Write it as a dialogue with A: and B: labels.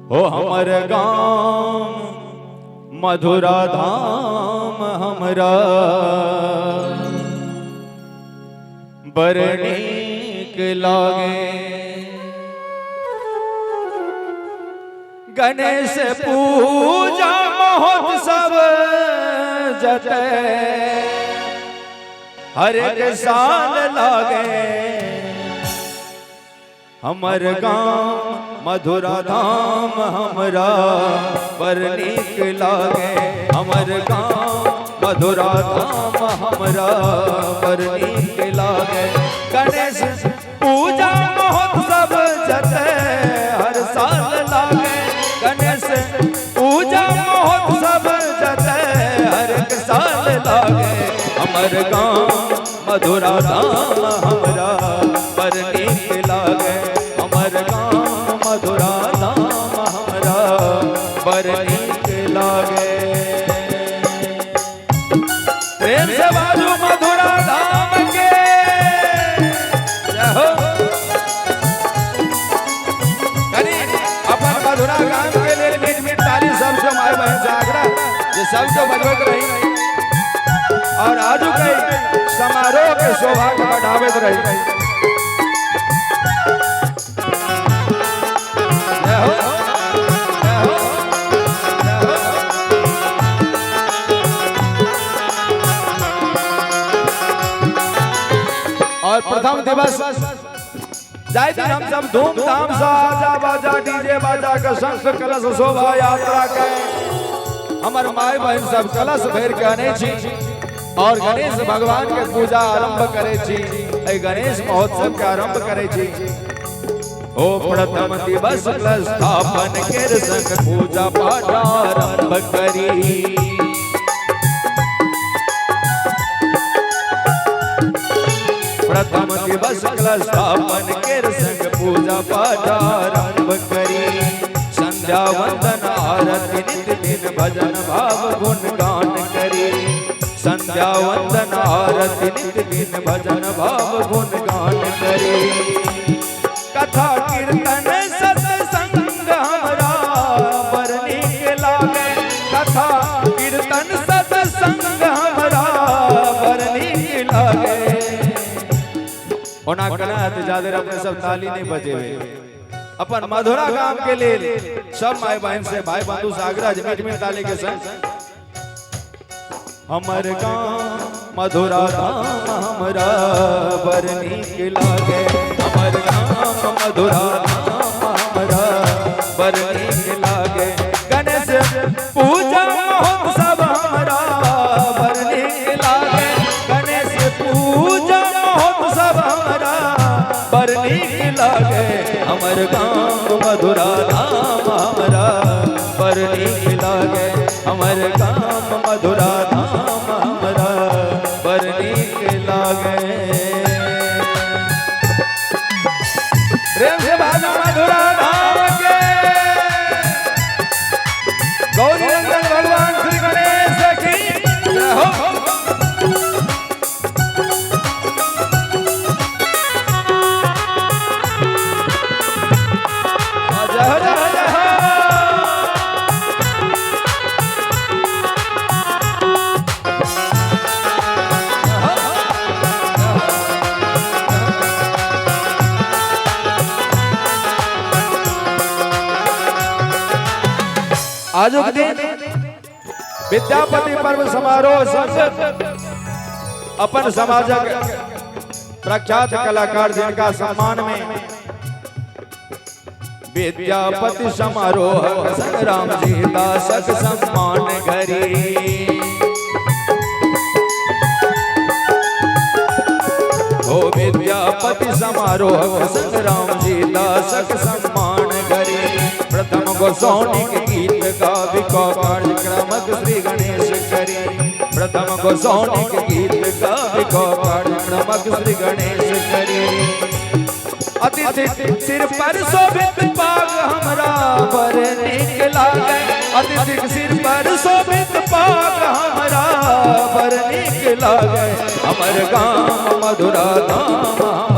A: हो हमर गाम मधुरा धाम हमरा बड़ नीक लागे। गणेश पूजा महोत्सव जते हर एक साल लागे। हमर गाम मधुरा धाम हमरा बड़ नीक लागे। हमर गाम मधुरा धाम हमरा बड़ नीक लागे। गणेश पूजा महोत्सव जते हर साल लागे। गणेश पूजा महोत्सव जते हर एक साल लागे। हमर गाम मधुरा धाम हमरा बड़ नीक लागे। हमर गाम मधुरा धाम हमरा बड़ नीक लागे। प्रेम से बाजू मधुरा धाम के जय हो। कनी अपन मधुरा गाम के लेल मीठ मीठ ताली सबसे माय बहन से आग्रह जे सबके बजबैत रही और आजू के समारोह के शोभा के बढ़ावैत रही। जय हो, जय हो, जय हो। और प्रथम दिवस जाय दिन हम सब धूमधाम से आजा बाजा डीजे बाजा के संग कलश शोभा यात्रा के हमर माय बहन सब कलश भर के आने छी और गणेश भगवान के पूजा आरंभ करे छी। एहि गणेश महोत्सव के आरंभ करे छी। ओ प्रथम दिवस स्थापन के संग पूजा पाठ आरंभ करी। प्रथम दिवस स्थापन के संग पूजा पाठ आरंभ करी। संध्या वंदन आरती नित दिन भजन भाव गुणगान करी। संध्या वंदन आरती नित दिन भजन भाव गुणगान करी। कथा कीर्तन सत्संग हमरा बड़ नीक लागे। कथा कीर्तन सत्संग हमरा बड़ नीक लागे। ओना केना हेतै जाधरि अपने सब ताली नहीं बजेबै। अपन मधुरा गाम के लेल सब माय बहन से भाई बंधु से आग्रह जे मीठ मीठ ताली के संग हमर गाम मधुरा धाम हमरा बड़ नीक लागे। हमर गाम मधुरा धाम हमरा बड़ नीक लागे। गणेश पूजा महोत्सव हमरा बड़ नीक लागे। गणेश पूजा महोत्सव हमरा बड़ नीक लागे। हमर गाम मधुरा धाम हमरा बड़ नीक लागे। हमर गाम मधुरा धाम हमरा बड़ नीक लागे। प्रेम से बाजू मधुरा धाम के गौरी नंदन भगवान श्री गणेश की जय हो। जय हो, जय हो, जय हो। आजुक दिन विद्यापति पर्व समारोह संग अपन समाजक प्रख्यात कलाकार जिनका सम्मान में विद्यापति समारोह संग राम जी दासक सम्मान घरी। हो विद्यापति समारोह संग राम जी दासक सम्मान घरी। प्रथम गोसाउनि के गीत गावि को कार्यक्रमक श्री गणेश करी। प्रथम गोसाउनि के गीत गावि को कार्यक्रमक श्री गणेश करी। अतिथि सिर पर शोभित पाग हमरा बड़ नीक लागे। अतिथि सिर पर शोभित पाग हमरा बड़ नीक लागे। हमर गाम मधुरा धाम